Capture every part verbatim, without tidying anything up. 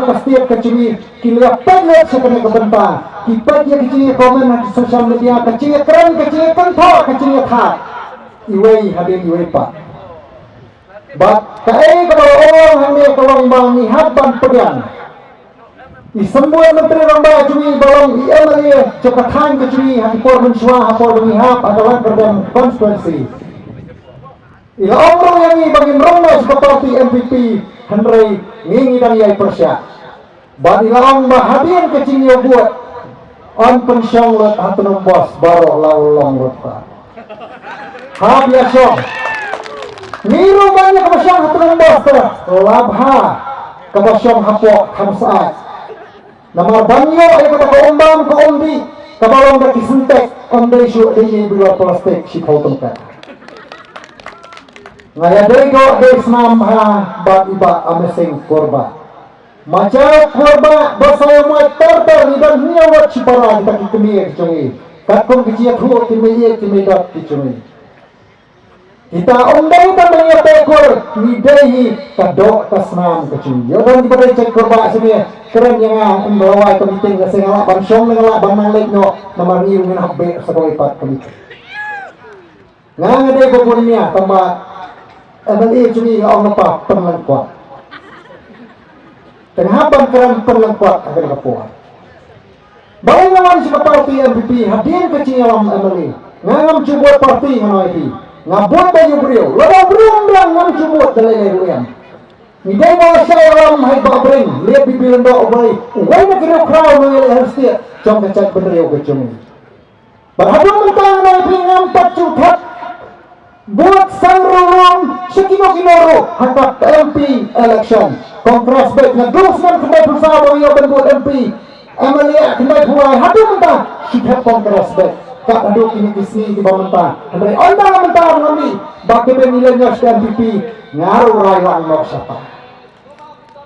ka state ka jong ngi, ki la peit lut sha kane ka bynta, ki peit ïa ka jingïakmen ha ki social media, ka jingïakren, ka jingïakynthah, ka jingïathad iwei hadien iwei pat. Bad kaei kaba la ong hangne ka long ba ngi hap ban pdiang. I Symbud Myntri Rangbah jong ngi ba long i M L A jong ka thaiñ ka jong ngi ha ki por mynshuwa ha por ba ngi hap ha ka Laitkyrdan constituency. I la ong ruh ïa ngi ba ngin rung noh sha ka party N P P, hynrei ngi ngi dang ïai pyrshah. Bad i la ong ba hadien ka jingïoh vote yn pynshong lut ha Tnum Bos baroh la u long lut pat. Hap ïa shong. Ngi ruh ban ïa kaba shong ha Tnum Bos te la bha kaba shong hapoh Khamsait. Namar ban ïoh ïa kata ka um bam ka um dih kaba long da ki syntek, ym dei shuh dei ïa i bilor plastik shiphew tyngka. Nga ïadei doh dei snam bha bad i Bah Amesing Kurbah. Macha Kurbah ba sa ïa mut ter ter ngi don hynñiew ngut shipara kita ki kmie ki jong ngi. Katkum ki jingïathuh ki mei ïeit ki mei dap ki jong ngi. Kita ym dei tang ban ïa peit kur, ngi dei hi ka doh ka snam ka jong ngi. Ïoh don kiba dei check Kurbah sini, kren ïa nga, ym ba la wai ka meeting la, se nga lah ban shong, nga lah ban nang leit noh, namar ngi ruh ngin hap beh sa kawei pat ka meeting. Nga nga dei ba bun nia, tang ba M L A jong ngi nga ong na pa pynlyngkot. Te nga hap ban kren pynlyngkot ha kane ka por. Balei nga wan sha ka party N P P hadien ka jingïalam M L A? Nga ngam ju bud party, nga ong ïa phi. Nga bud da u briew. Lada u briew um biang ngam ju bud da lei lei ruh em. Ngi dei ba la shah ïalam ha i Bah Bring, leit Bibi Lyngdoh, uwei, uwei na ki riewkhraw nongïaleh harstie jong ka jaitbynriew ka jong ngi. Bad haduh mynta nga ong ïa phi ngam pat ju thep bud sang rung rung sha kino kino ruh ha ka M P election. Congress beit, naduh snem khyndaiphew saw ba ngi ïoh ban bud M P, M L A khyndaiphew wei, haduh mynta shu thep Congress beit. Kat haduh kine ki sngi kiba mynta. Hynrei ynda mynta ruh ngi ba kynmaw ïa ka N P P, nga ruh rai lang noh shata.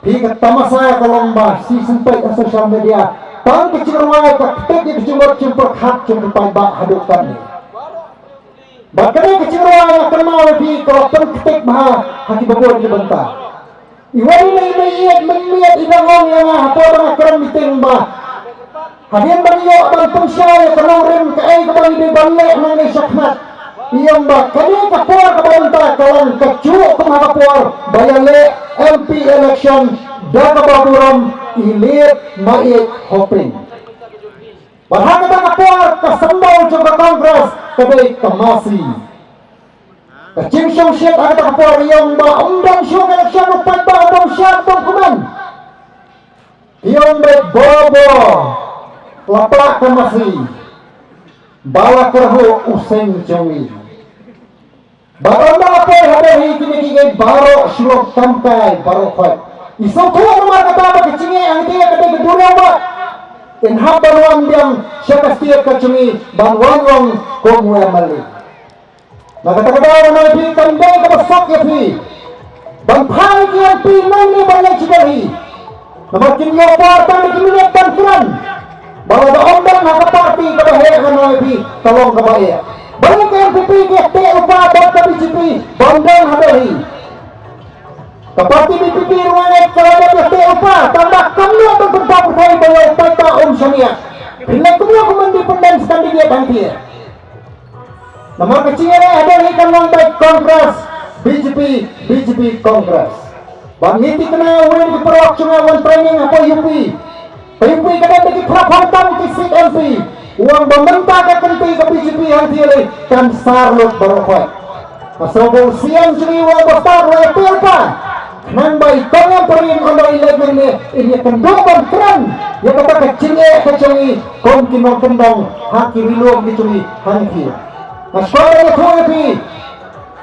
Phi, ka tamasa ka long ba shisien peit ha social media, tang ka jingrwai ka ktik ïa ka jingmut jingpyrkhat jong ki paidbah haduh katne. Bad kane ka jingrwai nga kynmaw ïa phi ka la pynktik bha ha kiba bun ki bynta. Iwei na i mei ïeit mynmiet i dang ong ïa nga hapoh ba nga kren meeting ba hadien ba ngi ïoh ban pynshai ïa ka nongrim kaei kaba ngi dei ban leh nangne shakhmat, i ong ba kane ka por kaba mynta ka long kajuh kum ha ka por ba ïaleh M P election da kaba burom, i Liet Maieit Hoping. Bad ha kata ka por ka symbol jong ka Congress ka dei ka masi. Ka jingshongshit ha kata ka por i ong ba ym don shuh ka election, u paidbah u bym shad bym kmen. I ong beit bobo la pah ka masi ba la kyrhuh u seng jong ngi. Bad ynda la poi ha Delhi kine kiei kiei baroh shuh kam kai baroh khoit. I sngewthuh namar kata ba ka jingeh hangtei ka dei ka duriaw ba in hap ban wan biang sha ka state ka jong ngi ban wan long kum u M L A. Na kata ka daw nga ong ïa phi kam dei kaba suk ïa phi ban phai ïa ki M P nangne ban leit sha Delhi. Namar kin ïoh por tang da ki minit ban kren. Ba lada ym don ha ka party kaba heh, nga ong ïa phi ka long kaba eh. Balei ka N P P ki teh lypa bad ka B J P ban don ha Delhi? Ka party B J P ruh nga ngeit ka la dep ïa teh lypa tang ba kam ïoh ban pynpaw pyrthei ba ïa u paidbah um shaniah. Phin leit kumno kum independent candidate hangtei? Namar ka jingïaleh ha Delhi kan long beit Congress B J P, B J P Congress. Ba ngi thikna, uwei na ki paralok jong nga u wan training hapoh U P. Ka U P ka dei da ki phra phew tam ki seat M P. U ong ba mynta ka kynti ka B J P hangtei lei kan sar lut baroh khoit. Ka sngewbha u Siem jong ngi u ong ba sar lut, ïa phi lypa. Khnang ba i Kong Ïam Pyrïn ynda i leit nangne in ïakynduh ban kren ïa kata ka jingeh ka jong ngi kum ki nongkyndong ha ki ri lum ki jong ngi hangtei. Nga sngewbha ïathuh ïa phi,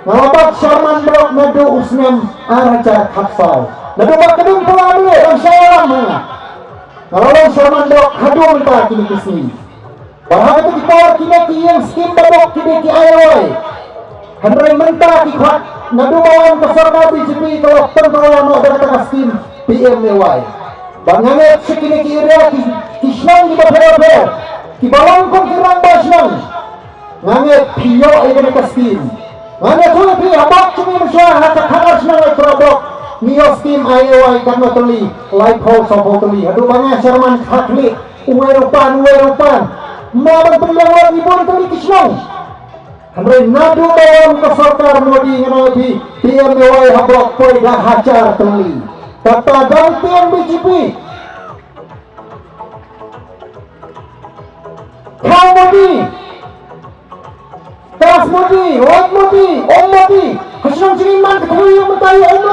nga la bat chairman block naduh u snem ar hajar khatsaw. Naduh ba ka ding pura mele dang shah ïalam ha nga. Nga la long chairman block haduh mynta kine ki sngi. Bad ha kata ki por kine ki ïing skim ba bok ki dei ki I Y. Hynrei mynta ki khot naduh ba wan ka sorkar B J P ka la pynpaw noh da kata ka skim P M A Y. Bad nga ngeit sha kine ki area ki, ki shnong kiba pher pher kiba long kum ki rangbah shnong. Nga ngeit phi ïoh ïa kane ka skim. Nga ngeit ïa phi ha bok jong ngi mynshuwa ha ka khatar shnong Waitbrook Block. Ngi ïoh skim I A Y katno tylli, laiphew sawphew tylli. Haduh ba nga chairman kha khlieh, uwei ruh pan, uwei ruh pan. Ma ban pynlong wat ngi bun tylli ki shnong. Hynrei naduh ba wan ka sorkar Modi ngan ong ïa phi, P M A Y ha Block poi da hajar tylli. Kata dang P M B J P. Khaw Modi, Kas Modi, Roj Modi, Om Modi. Ha shnong jingim man ka thmu ïa mynta ïa Om Modi.